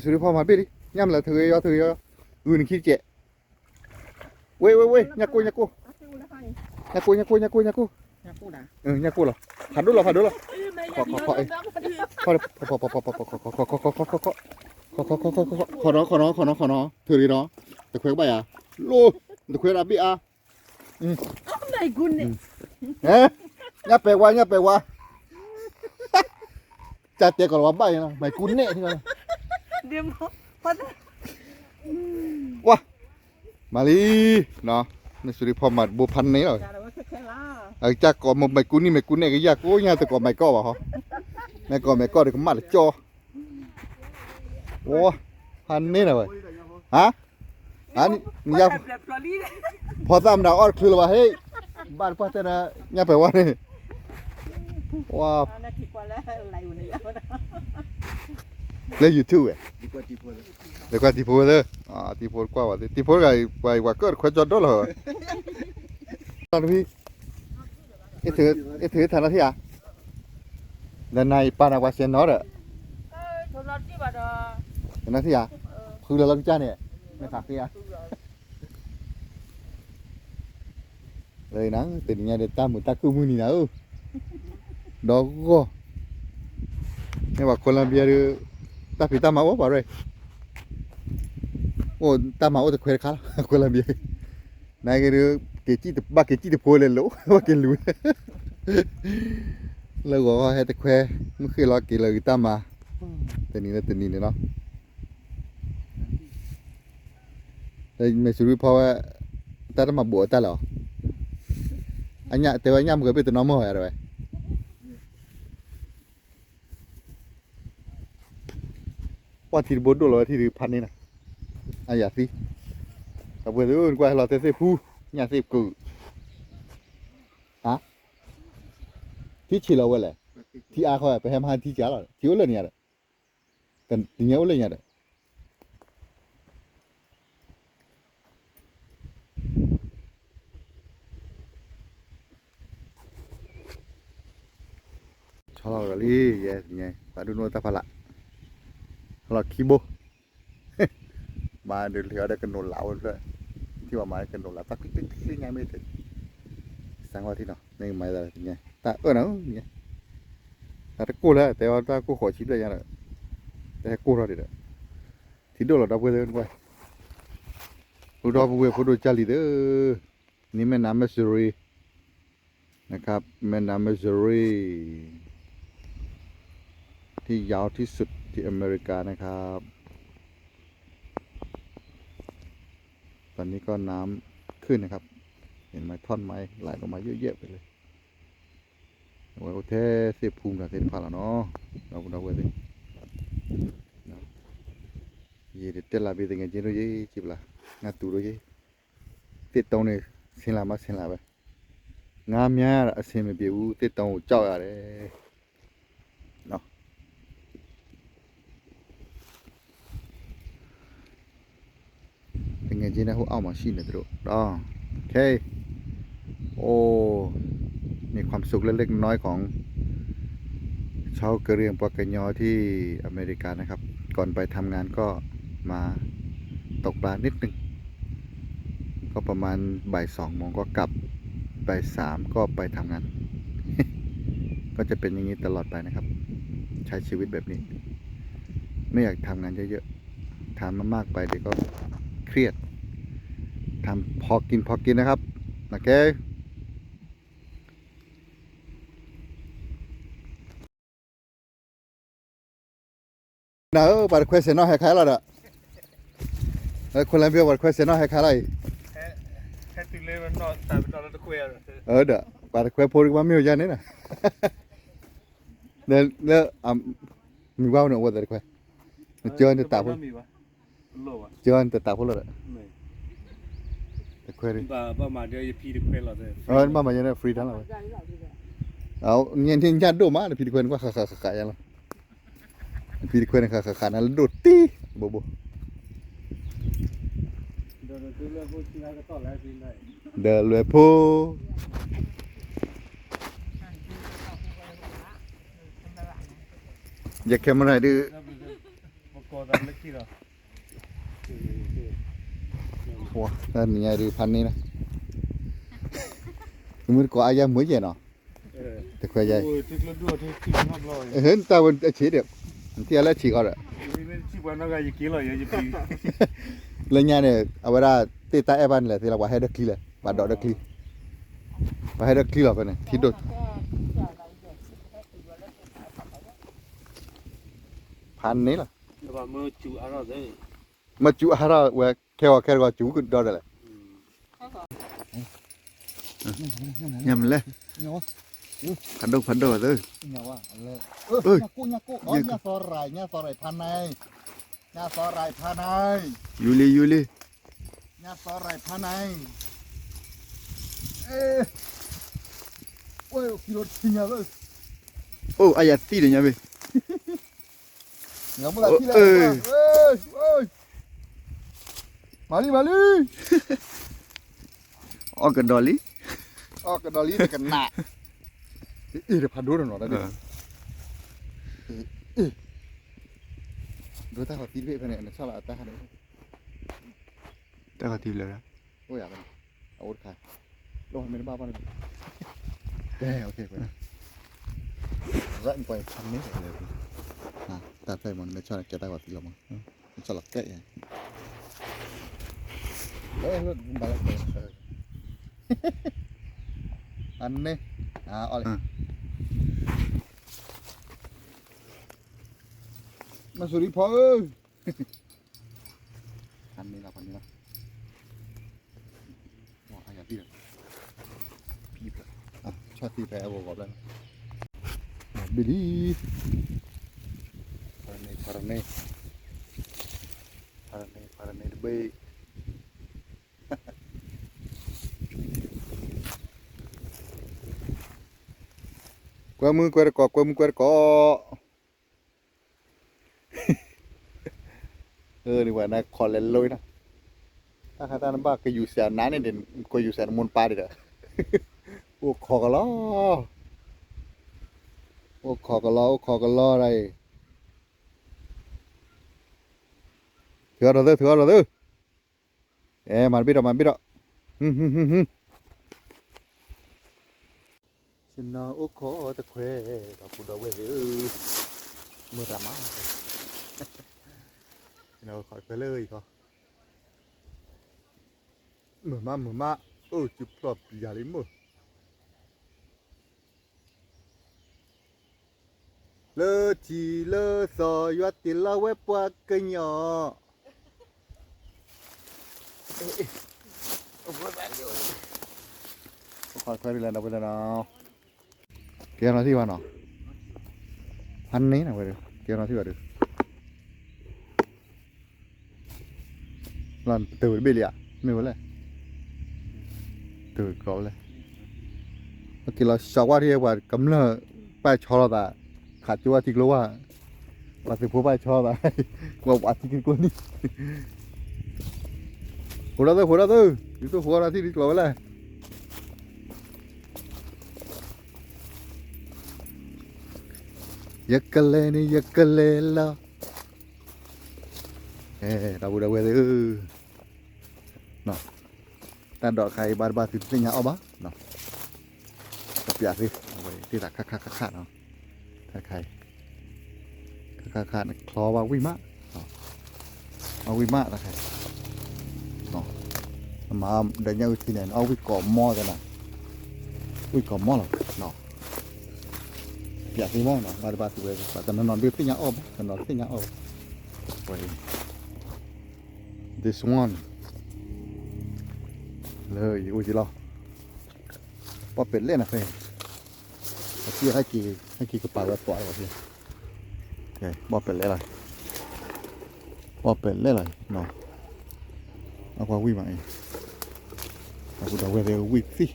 စူၤရံဖီမၤဘ့ၣ်လံ ညၣ်မလၢထုးဂ့ၤယီၤ ထုးဂ့ၤယီၤ ဂုာ်နခံတကဲး ဝ့ ဝ့ ဝ့ ညၣ်ကိၣ် ညၣ်ကိၣ် ညၣ်ကိၣ် ညၣ်ကိၣ် ညၣ်ကိၣ် ညၣ်ကိၣ် ဖးဒိၣ်လီၤ ဖးဒိၣ်လီၤ ခိၣ် ခိၣ် ခိၣ် ခိၣ် ခိၣ် ခိၣ် ခိၣ် ခိၣ် ခိၣ် ခိၣ် ခိၣ် ထုးဂ့ၤနီၤ ထုးဂ့ၤနီၤ တခွဲးဘၣ်ယၤ လိၣ် တခွဲးဒၣ်ဘ့ၣ်အါ ညၣ်ပဲာ်ဝါ ညၣ်ပဲာ်ဝါ ကတဲကီးလီၤဝဲဘၣ်ယၤနီၤ မၤကူန့ၣ် ဝါ မၤလံ မ့ၢ်စူၤရံဖီမၤတဘိဖးန့ၣ်လီၤ အကစၢ်ကိးမ့ၢ်မၤကူနံၣ် မ့ၢ်ကူန့ၣ်ကယၢ်ကိးညါ တကိးမၤကီၢ်ဘၣ်ဟီ မ့ၢ်ကိးမၤကီၢ်ဒီးကမၣ်တကၠီ ဝါ ဖးန့ၣ်လီၤဝဲ ဟါ နယါ ဖီသၣ်မတၤအီၣ်တချုးလၢၤဘၣ် ဟ့ၣ် ဘၣ်တပှၢ်တဲဒီး ညၣ်ပဲာ်ဝါန့ၣ် ဝါ လၢ YouTube ဝဲ လဲၤကွၢ်တံၤဖိသ့ၣ် တံၤဖိကွၢ်ဝဲသ့ၣ် တံၤဖိတဂၤ ပှၤကၢၣ်တခွဲကၠီဒီလီၤ တမံၤ အ့ၣ်ထုးထါနီၣ်ထံၣ်ဧါ ဒီးနၤအံၤပာ်နၤပှၤစဲၤနီၤဒီး နီၣ်ထံၣ်ဧါ ဃုလီၤလီၤကစၢ်န့ၣ် မ့ၢ်ခးဃ့ဧါ လၢနၤ တနံၤညါဒီးတၢ်မုာ်တၢ်ခုၣ်မုၢ်နံၤနၤဧၢ ဒီဂီၢ် မ့ၢ်ပှၤ Colombia ဒီး တၢ်ဖံးတၢ်မၤအိၣ်ပှၤရဲၣ် အိၣ်တၢ်မၤအိၣ်တခွဲးတခါလီၤ Colombia နက့ၤဒီး က့ၤစံၣ်တဘၣ်က့ၤစံၣ်တဖိလဲၤလိာ် ဘၣ်က့ၤလူၤ လၢဂီၤဟဲတခွဲ မုၢ်ဃ့ၢ်လီၤက့ၤလၢဂ့ၤတၢ်မၤ တနံၤလၢတနံၤန့ၣ်လီၤ မ့ၢ်စူၤရံဖီဝဲ တၢ်တမၤဘူးအတၢ်လီၤ အညၣ်တဲဝဲညၣ်မုၢ်ဂဲၤဘ့ၣ်တနီၤမီၢ်ဝဲဒၣ်ဝဲ ပှၢ်ထံတဘိဒိၣ်လီၤဝဲထံဒုးဖးန့ၢ်နီၤ အယၤသံ ဒီပုၢ်ဝဲၢ်သ့ၣ် နကွၢ်ဟဲလီၤတဲသ့ၣ်ဖူ ညၣ်သ့ၣ်ကုာ် ဟါ ထံဆံးလီၤဝဲလဲၣ် ထံအါခီ ပဟဲမဟါထံကၢ်လီၤ ထံအိၣ်လၢညါဒီး တညဲအိၣ်လၢညါဒီး ဆီလီၤလီၤလံ ယဲ သ့ၣ်ညါ ပှၤဒိၣ်နိတၢ်ဖးလၢ် ဟဲလီၤခံဘိ မၤဒုးလံအီၤဒီးကနိးလးဝဲဖျၢၣ် ထံၣ်ဘၣ်မၤကနိးလး တၢ်ချ့ချ့ချ့ညါမ့ၢ်တ စၢ်ဂီၢ်ထံၣ်နီၤ မ့ၢ်ကမၤသးသ့ၣ်ညါ တၢ်အၢၣ်နီၤ တၢ်တကိၢ်လၢ တဲအီၤတၢ်ကိၢ်ဃီၤဆံဘျဲၣ်ညါဒီး တဟဲကိၢ်ထီၣ်ဒံးဒီး ထံဒိၣ်လီၤဒီပုၢ်ဝဲၢ်သ့ၣ် ဖိဒိၣ်ဖိဝဲၢ်ဖိဒိၣ်ကၢ်လံၤသ့ၣ် นี่แม่น้ำมิสซูรีนะครับ แม่น้ำมิสซูรีที่ยาวที่สุดที่อเมริกานะครับ ตอนนี้ก็น้ำขึ้นนะครับ เห็นไหมท่อนไม้ไหลลงมาเยอะแยะไปเลย ဝဲအိၣ်ထဲသ့ၣ်ဖူမတၤသ့ၣ်တဖၣ်လီၤနီၤ ဒီပုၢ်ဒီဝဲၢ်သ့ၣ် ယတတဲလၢ်ဘၣ်သ့ၣ်ညါက့ၤဒိၣ်ယဲၢ်က့ၤဘၣ်လၢ ငါတူၤဒိၣ်ယဲၢ် သ့ၣ်တုံးန့ၣ် ဆင်းလာမးဆင်းလာပဲ ငါးမျဉ်းအဆင်မပြေဘူး သ့ၣ်တုံးကိုကြောက်ရတယ် သူငယ်ချင်းနဲ့ဟိုအောက်မှာရှိနေသူတို့တော့ โอเค โอ้ มีความสุขเล็กๆน้อยๆของชาวกะเหรี่ยงปากกะยอที่อเมริกานะครับ ก่อนไปทำงานก็มาตกปลานิดนึง ก็ประมาณบ่ายสองโมงก็กลับ บ่ายสามก็ไปทำงาน ก็จะเป็นอย่างนี้ตลอดไปนะครับ ใช้ชีวิตแบบนี้ ไม่อยากทำงานเยอะๆ ทำมามากไปเดี๋ยวก็เครียด ทำพอกินพอกินนะครับ โอเค နၤဧၢ ပှၤတခွဲစဲးနီၣ်ဟဲခါလီၤဒီး ခွဲလၢဘၣ် ပှၤတခွဲစဲးနီၣ်ဟဲခါလီၤအံၤ ဟဲတုၤလၢနီၣ်တၢ်ပနီၣ်လၢတခွဲ ဒီး ပှၤတခွဲဖိတကမၣ်မ့ၢ်ဝဲယါန့ၣ်နီၤ လၢ လၢ မုၢ်ဝါဝဲန့ၣ် အဝဲသ့ၣ်တခွဲ နကၢန့ၣ်တၢ်ဖိ ကၢန့ၣ်တၢ်ဖိလီၤဒီး တခွဲ ဘၣ်မၤယဲန့ၣ် free တၢ်လီၤဝဲ ညါဒိၣ်မး နဖံတခွဲန့ၣ် ကွၢ်ဃးဃးဃးဃးယါလီၤ နဖံတခွဲန့ၣ် ဃးဃးဃးနၤလၢဒိၣ်တံၢ် ဘိဘိ ဒီးလွဲၢ်ဖိ ယ camera ဒုး တၢ်နံၤညါဒုးဖးန့ၣ်လီၤ, မုၢ်တကိးအါယါမုာ်ယဲၢ်နီၤ, တခွဲယါ, တၢ်ဝဲအဆံးဒီး, နထံၣ်အလၢအဆံးဃီဒီး, လၢညါန့ၣ် အဝဲဒၣ်တ့ၢ်တၢ်အဲၣ်ဘၣ်န့ၣ်လဲၣ်သ့လီၤ, ပှၤဟဲဒီးချံလဲၣ်, ပှၤဒီးချံ, ပှၤဟဲဒီးချံလီၤဖဲန့ၣ် ထံဒိၣ်, ဖးန့ၣ်လီၤ. မ့ၢ်စူၤအါထီၣ်ဝဲ ခဲဂီၤခဲတဂီၤစူၤကဒီးဒီးလဲၣ်, ညါမလဲၣ်, ဖးဒိၣ်ဖးဒိၣ်သၢ, ညါသီရၤ ညါသီရၤဖးန့ၣ်, ညါသီရၤဖးန့ၣ်, ယူၤလံ ယူၤလံ, ညါသီရၤဖးန့ၣ်, အိၣ်အယၤသံဒီးညါမ့ၢ် မၤလံ မၤလံ, အီၣ်ကဒီးလံ, အီၣ်ကဒီးလံတကနၣ်, အ့ၣ် တဖးဒိၣ်နီၤ, ဒိတၢ်ခီၣ်သံတဘ့ၣ်ဖဲန့ၣ် နဆီၣ်လီၤအတၢ်ခါန့ၣ်, တၢ်ခီၣ်သံလၢ အိၣ်ယၤ, အအိၣ်တခါ, လီၤမ့ၢ်တဘၣ်ဘၣ်န့ၣ်, ကဲ OK ကွဲး, ရၣ်ကွဲးဖးန့ၣ်လဲၣ်, တၢ်ဖဲမ့ၢ်နမ့ၢ်ဆီၣ်န့ၣ် ကဲတၢ်ဂီၤသံလီၤမး, နဆီၣ်လီၤကဲ, ဘၣ်လၢ အန့ၣ်, အီၣ်လံ, မၤစူၤရံဖီဧၢ, ဖးန့ၣ်လီၤ ဖးန့ၣ်လီၤ, အယၤသံလီၤ, ဆီၣ်သံဖဲအဂီၤဂီၤဘျီ, ဘ့ၣ်လံ, ဖးန့ၣ် ဖးန့ၣ်, ဖးန့ၣ် ဖးန့ၣ်တဘ့ၣ်, ကွဲမုၢ်ကွဲတကိး ကွဲမုၢ်ကွဲတကိး, န့ၣ်ဝဲနခီလဲၤလိနီၤ, တၢ်ခါတၢ်နဘၣ်ကယူၤစဲးနါန့ၣ်ဒီး ကယူၤစဲးနမိၢ်နပၢ်ဒံးဒီး, အိၣ်ခိးကလီ, အိၣ်ခိးကလီ အိၣ်ခိးကလီဒၣ်အံၤ, ထုးအီၤဒီးသု ထုးအီၤဒီးသု, အဲ မၤတဘ့ၣ်ဒီး မၤတဘ့ၣ်ဒီး, ဟ, ဆ့ၣ်နီၤအိၣ်ခိးတခွဲး ဒီပုၢ်ဒီဝဲၢ်သ့ၣ်ဧၢ, မုၢ်ရၤမး, ဆ့ၣ်နီၤအိၣ်ခိးတခွဲးလၢအံၤခီ, မုာ်မး မုာ်မး, အိၣ်စုဖျီၣ်ပျၢ်လံမုၢ် လၢထံလၢသီ ယွၤတ့လီၤဝဲပှၤကညီ, အိၣ်ခိးတခွဲးဒ်လဲၣ် ဒီပုၢ်ဒီဝဲၢ်နီၤ, ကဲထီၣ်ထံၣ်ဘၣ်နီၤ, ဖးန့ၣ်နီၤဝဲဒီး ကဲထီၣ်ထံၣ်ဘၣ်ဒီး လီၤတၢ်ဝဲတဘ့ၣ်လံဧါ, မ့ၢ်ဝဲလဲၣ်, တၢ်ဝဲကျီဝဲလဲၣ်, ဟဲက့ၤလီၤ စီၤကွၢ်ထံၣ်ပှၤကမျၢၢ် ပာ်ဆီလိာ်သး, ခးကၠိဝဲထံကျိဝဲ, ပှၤသုးဖိပာ်ဆီလိာ်သး, ပှၤဝးထံကျိန့ၣ်, ဃိးထီၣ်သု ဃိးထီၣ်သု, ယသိၣ်ဃိးထီၣ်ထံၣ်ဒ်ကျီဝဲလဲၣ် ယကလဲၤန့ၣ် ယကလဲၤလီၤ, ဒီပုၢ်ဒီဝဲၢ်သ့ၣ်ဧၢ, တၢ်ဒိးတခါအံၤ ဘၣ်တဘၣ်သုတသ့ၣ်ညါအီၣ်ဘၣ်, ကပျးသ့, အဝဲသ့ၣ်သးခါခါခါခါနီၤ, တၢ်တခါအံၤ, ခါခါခါန့ၣ် ချီဘၣ်ဝံၣ်မး, အီၣ်ဝံၣ်မးတၢ်တခါအံၤ, မၤဒီးညၣ်အုၣ်ထံန့ၣ် အီၣ်ဝံၣ်ကိးမီၢ်သနၤ, ဝံၣ်ကိးမီၢ်လီၤ, ပျးသ့မီၢ်နီၤ, ဘၣ်တဘၣ်သုဝဲ ပှၤတနီၤနီၤဒုးသ့ၣ်ညါအီၣ်ဘၣ်, တနီၤတသ့ၣ်ညါအီၣ်ဘၣ်, ဝဲ this one လၢယအိၣ်က့ၤလီၤ, ဘီၣ်ပဲာ်လဲၣ်နၤဖဲ, အစံၣ်ဟဲက့ၤ ဟဲက့ၤကပၤဝဲပှၤလီၤ, ဘီၣ်ပဲာ်လဲၣ်လီၤ, ဘီၣ်ပဲာ်လဲၣ်လီၤ, အကွၢ်ဝံၣ်မးအံၤ, အဃိဒီးဝဲသ့ၣ်ဝံၣ်သံ,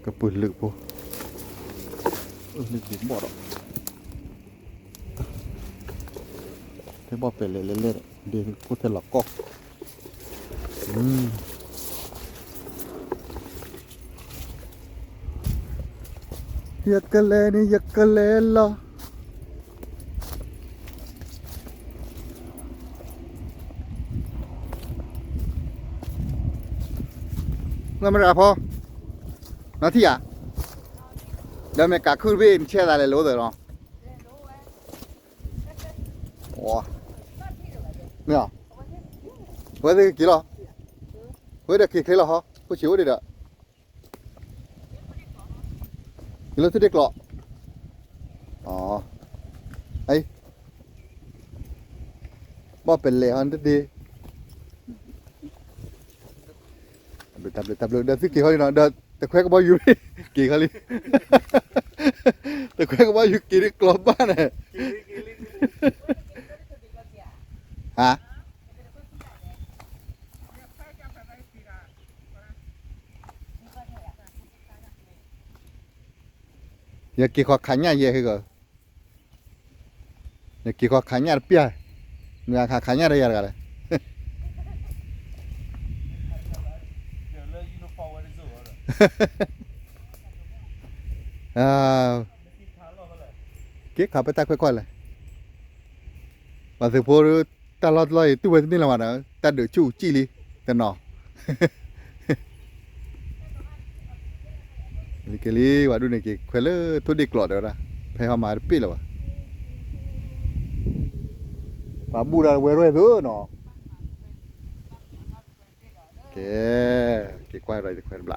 ကပုာ်လုးဖိ, လၢဒံးဘီၣ်ဒီး ဖဲဘီၣ်ပဲာ်လဲၣ်လဲၣ်လဲၣ်ဒီး ဒ်ဖိထဲလီၤကီၢ်, ယကလဲၤန့ၣ် ယကလဲၤလီၤ, မ့ၢ်မရၤဖီ, နီၢ်ထံၣ်ဧါ, ဒီးမ့ၢ်ကးခုၣ်တဘ့ၣ် နဆဲးသးလဲၤလိသၢလီၤ, မ့ၢ်, အဝဲသ့ၣ်က့ၤလီၤ, အဝဲဒီးက့ၤချ့လီၤဟီ, ခိၣ်ဆံးအိၣ်ဒံးဒီး က့ၤလၢထူၣ်ဒ့ကျိး, အ, ဘၣ်ပလဲၤဟီတဒ့, တၢ်ဘျုးတၢ်ဘျုး ဒီးသုက့ၤဃီလံနီၤ ဒီးတခွဲကဘီယူၤ က့ၤဃီလံ, တခွဲကဘီယူၤက့ၤဒ်ကျိးဘၣ်န့ၣ်, ဟါ ယက့ၤခီခးညၣ်ယဲၢ်ဟ့ၣ်ဂီၤ, ယက့ၤခီခးညၣ်တပျၢ်, မ့ၢ်ခးခးညၣ်တယၤတဂၤလဲၣ်, က့ၤခးပတၢ်ခွဲးခွါလဲၣ်, ပှၤသုးဖိ တၢ်လီၢ်တလီၢ်အံၤ တူၢ်ဝဲတန့ၢ်လၢၤဘၣ်ဒီး တၢ်ဒုးဆူၣ်ကံၣ်လံ, တနီၤ လံက့ၤလံ ပှၤဒူၣ်န့ၣ်က့ၤခွဲးလၢထိၣ်ဒ့ကျိးတဲဝဲဒၣ်, ဖဲဟီမၤတပ့ၢ်လၢၤဘၣ်, ပှၤဘူၣ်ဒီးဝဲရဲၣ်သိးနီၤ, ကဲ, က့ၤကွၢ်ဒီးတခွဲးတဘျီ ညၣ်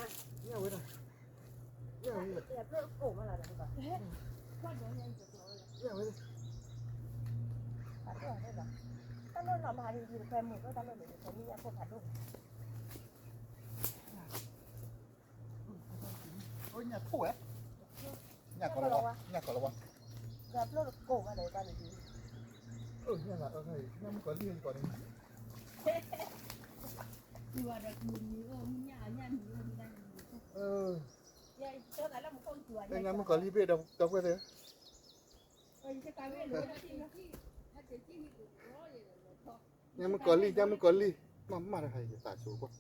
ခိၣ်ဝဲ, ညၣ်ကီလီၤဝါ, ညၣ်ကီလီၤဝါ, ညၣ်မုၣ်ကီၤလံၢ်ဘ့ၣ်ဒီပုၢ်ဝဲၢ်သ့ၣ် ညၣ်မုၣ်ကီၤလံၢ် ညၣ်မုၣ်ကီၤလံၢ် မ့ၢ်မ့ၢ်တခါအံၤ ယသးဆိကွၢ်,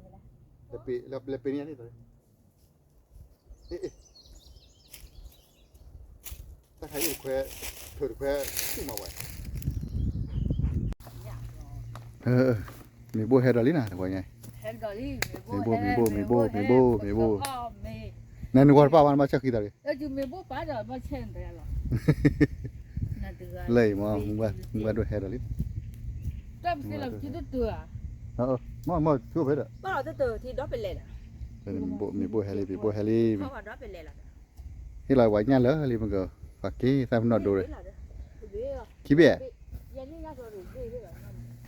လဲၤပ့ၤန့ၣ်ယၤန့ၣ်, တၢ်ခါအံၤတခွဲး, ထုးတခွဲး, ဆူၣ်မးဝဲ, မ့ၢ်ဘိၣ်ဟဲဒီးလံနၤ တဝဲညါ, မ့ၢ်ဘိၣ် မ့ၢ်ဘိၣ် မ့ၢ်ဘိၣ် မ့ၢ်ဘိၣ်, နနဂီၢ်တပာ်ဘၣ် နဘၣ်ဆၢဃံသးရ့ၣ်, လၢအံၤမ့ၢ် မ့ၢ်ဘၣ်ဒိၣ်ဟဲဒီးလံ, မ့ၢ်ဘၣ်ဒိၣ်ဟဲဒီး, မ့ၢ်မ့ၢ်ထူဖဲဒီး, မ့ၢ်ဘိၣ်ဟဲလံ မ့ၢ်ဘိၣ်ဟဲလံ, ဟ့ၣ်လီၤဝဲညၣ်လၢလံမ့ၢ်က, ပှၤက့ၤသၣ်မနီၣ်ဒိဒီး, ခံဘ့ၣ်,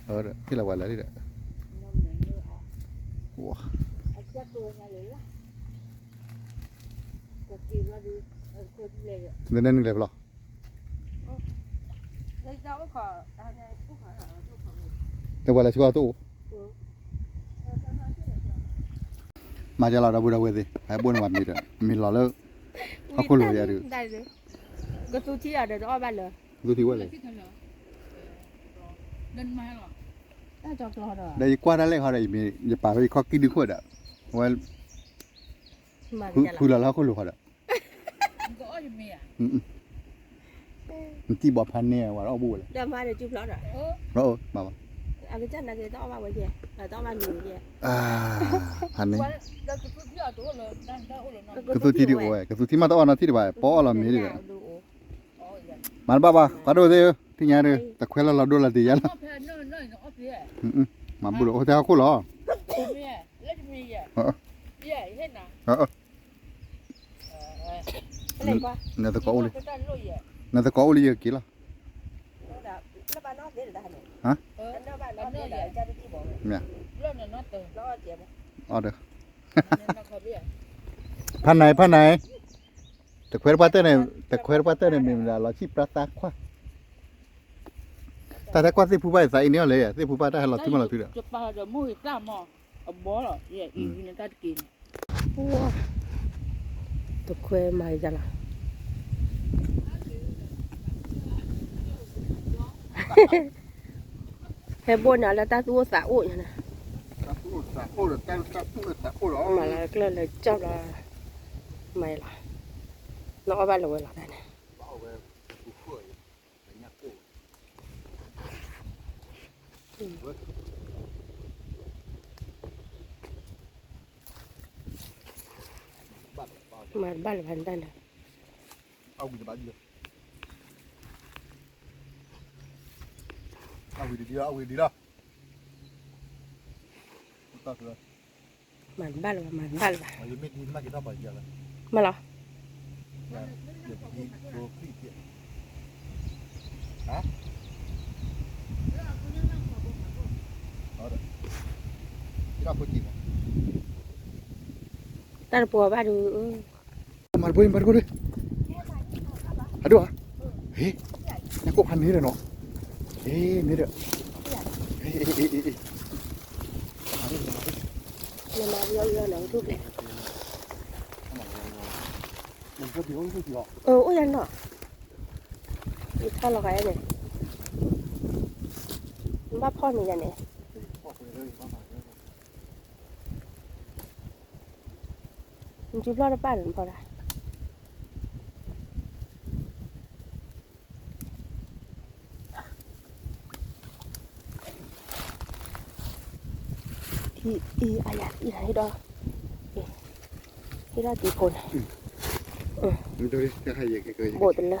ဟ့ၣ်လီၤဝဲလၢလံဒီး, နနုၤလဲၤဖဲလဲၣ်, တဝဲလၢဆှီတအိၣ်, မၤကလီၤဒီပုၢ်ဒီဝဲၢ်သ့ၣ် ဟဲဘိၣ်န့ၢ်ပှၤမ့ၤဒီး မ့ၢ်လီၤလၢ ဟီၣ်ခိၣ်လိၤယၤဒီး, ကသူထံအီၤဒီးတအီၣ်ဘၣ်လၢ, ကသူထံဝဲလဲၣ်, ဒီးယကွၢ်တၢ်လဲၣ်ဃီဒီး ယပာ်ဖဲယခီၣ်ကံၢ်ဒုခိၣ်ဒီး, ဝဲ, ဖုလီၤလၢဟီၣ်ခိၣ်လိၤဃီဒီး နတံၢ်ဘီဖးန့ၢ်ဝဲအီၣ်ဘူးဝဲလဲၣ်, မၤဘၣ်, ဖးန့ၢ်, ကသူထံဒ်အိၣ်ဝဲ ကသူထံမးတအီၣ်နီတထံၣ်ဒံးဘၣ် ပအီၣ်လီၤမ့ၤဒံးဒီး, မၤတဘၣ်ဘၣ် ပှၤဒိၣ်သ့ၣ်ဧၢ ထံၣ်ညါဒီး တခွဲးလၢလီၤဒိလီၤတ့ၢ်ယါလီၤ, မၤဘူၣ်ဒီးအိၣ်ထဲဟီၣ်ခိၣ်လီၤ, နသကိးအိၣ်လံ, နသကိးအိၣ်လံယက့ၤလီၤ, မ့ၢ်, ဖးနံၤ ဖးနံၤ, တခွဲးတပှၢ်တၢၢ်န့ၣ် တခွဲးတပှၢ်တၢၢ်န့ၣ် မ့ၢ်မတၤလီၤဆံၣ်ပြၢသးခွါ, တၢ်ထဲကွၢ်သ့ၣ်ဖူဘၣ်သးအံၤန့ၣ်အီၤလဲၣ် သ့ၣ်ဖူဘၣ်တၢ်ဟဲလီၤထံမီၢ်လီၤထံဒီး တခွဲးမၤယၤလီၤ, ဟဲဘိၣ်န့ၣ်လၢတၢ်သူၣ်အိၣ်သးအိၣ်ညါန့ၣ်, မၤလၢကျၢၢ်လၢကၠီၣ်လီၤ, မၤလီၤ, နအီၣ်ဘၣ်လၢၤဝဲလီၤတၢ်န့ၣ် အဝဲ, ပူၤဃၢၤအံၤ, ညၣ်ကိၣ်ဝဲ, မၤတဘၣ်လၢၤဘၣ်န့ၣ်တၢ်န့ၣ်, အဝံၤတဘၣ်ဒံးလီၤ, အဝံၤဒံးလီၤ, အဝံၤဒံးလီၤ, မၤတဘၣ်လၢၤဘၣ်, မၤတဘၣ်လၢၤဘၣ်, မ့ၢ်လီၤ. တၢ်တပှီၤဘၣ်ဒုး, မၤတဘိ မၤတဘိ, အဒိၣ်ဧါ, ဟ့ၣ်, နကိးဖးန့ၢ်ဒီးနီၤ, ဟ့ၣ်န့ၢ်ဒီး, မၤဘၣ်ယီၤယီၤန့ၣ်ထူၣ်ဖျဲး, အိၣ်ယၤနီၤ, ယထီၣ်လီၤဂာ်န့ၣ်, နဘၣ်ဖီၣ်န့ၢ်ယၤန့ၣ် နစုဖျီၣ်တပၣ်န့ၣ်ဖီၣ်ဒၣ်, ထံအံၤအယၤအံၤဟ့ၣ်ဒီး, ဟ့ၣ်ဒီးတံၤဖိန့ၣ်, ဘိးတလၢ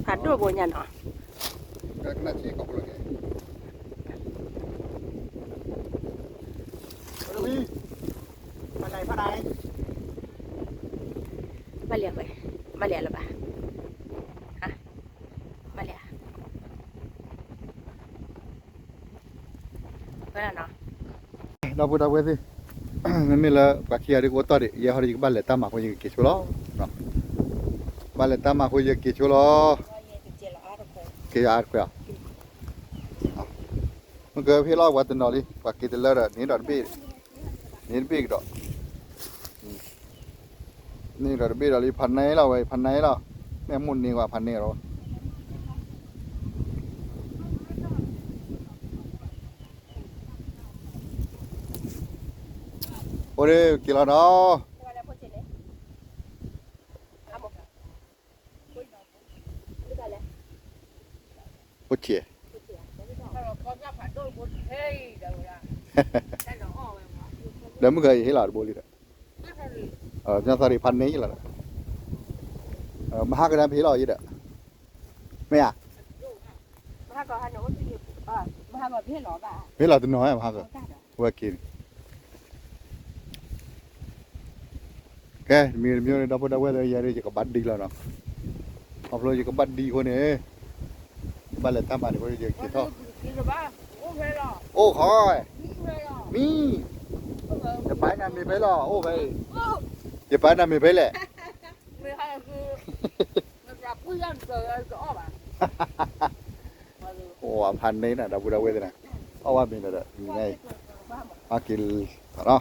ဖးဒိၣ်ဘိညါနီၤ, ဘၣ်လဲၤ, ဘၣ်လဲၤလၢၤဘၣ်, ဘၣ်လဲၤ, ဒီပုၢ်ဒီဝဲၢ်သ့ၣ်, မ့မ့ၢ်လၢပှၤခံဂၤဒ်ကအိၣ်တီၢ်ဒံး ယဲဟီဒီးယကဘၣ်လဲၤတၢ်မၤအဃိယကက့ၤဆိလီၤ, ဘၣ်လဲၤတၢ်မၤအဃိယက့ၤဆိလီၤ, က့ၤအါတခွဲး, မ့ၢ်ကဟ့ၣ်လီၤပှၤတနီၤလံ ပှၤက့ၤတလၢဒီး န့ၢ်ဒီးတဘ့ၣ်, န့ၢ်တဘ့ၣ်ကဒီး, န့ၢ်ဒီးတဘ့ၣ်ဒီးလံ ဖးနဲလီၤဝဲ ဖးနဲလီၤ, မ့ၢ်မိၢ်န့ၢ်ဝဲဖးနဲလီၤ, အိၣ်ဒ့က့ၤလီၤနီၤ ဖိဆံး, ဒီးမုၢ်ကယဟ့ၣ်လီၤတဘိလံဒီး, သီရံဖးန့ၢ်လီၤဒီး, မဟါကဒၢ်ဖဲလီၤယဒီး, မ့ၢ်ဧါ, ဖဲလီၤတနီၤမဟါက, ဝဲက့ၤန့ၣ် ကဲ တမံၤတမံၤဒီပုၢ်ဒီဝဲၢ်သ့ၣ် ယဲဒၣ်ယကဘၣ်ဒံလီၤနီၤ, ခီဖျိယကဘၣ်ဒံအဃိန့ၣ်, ဘၣ်လဲၤတၢ်မၤန့ၣ်အဃိယက့ၤထီၣ်, အိၣ်ခီ, မံ, ယပာ်နၤမ့ၢ်ဖဲလီၤ အိၣ်ဖဲ, ယပာ်နၤမ့ၢ်ဖဲလဲၣ်, အိၣ်အဖးန့ၣ်နၤ ဒီပုၢ်ဒီဝဲၢ်သ့ၣ်နၤ, အီၣ်ဝဲမ့ၢ်ဒီး, မၤက့ၤ,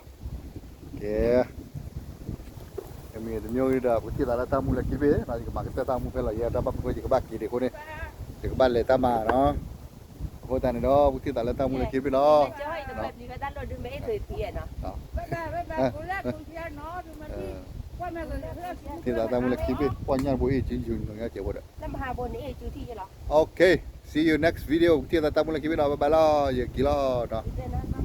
ကဲ, တမံၤတမံၤဒီး ပကထံၣ်သးလၢတၢ်မူလၢခံတဘ့ၣ်, ယကမၤကတၢၢ်တၢ်မူဖဲလီၤ ယဲတၢ်ဘၣ်မနုၤအဃိ ယကဘၣ်က့ၤဒံးအဃိန့ၣ်, ယကဘၣ်လဲၤတၢ်မၤနီၤ, အဃိသတးန့ၣ်ဒီး ပကထံၣ်သးလၢတၢ်မူလၢခံတဘ့ၣ်လီၤ. ထံၣ်သးတၢ်မူလၢခံဘ့ၣ် ပှၤညၣ်တဘိအ့ၣ်စု ယိၤညီကဲးဖိဒီး, okay, see you next video, ထံၣ်သးတၢ်မူလၢခံဘ့ၣ်နီၤ, bye bye လီၤ, ယက့ၤလီၤနီၤ.